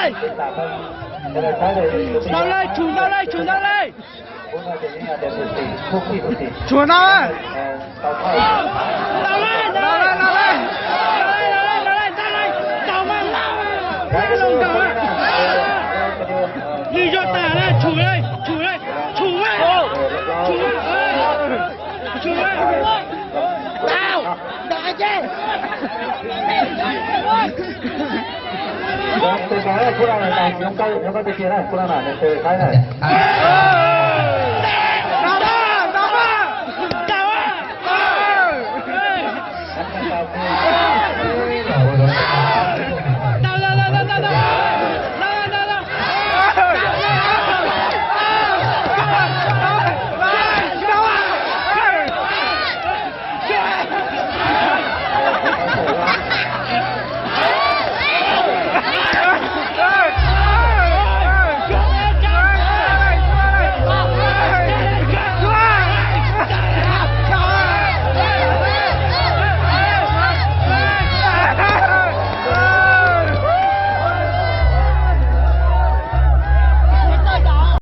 Ntau lawm, tshum ntau lawm, tshum ntau lawm. Tshum ntau lawm. Ntau lawm, ntau lawm. Ntau lawm, ntau lawm. Ntau lawm, ntau lawm. Nws yog tas lawm, tshum lawm, tshum lawm, tshum lawm, tshum lawm, tshum lawm. Tau. Tus no, khub no, tus no, tus no, tus no, tus no, tus no.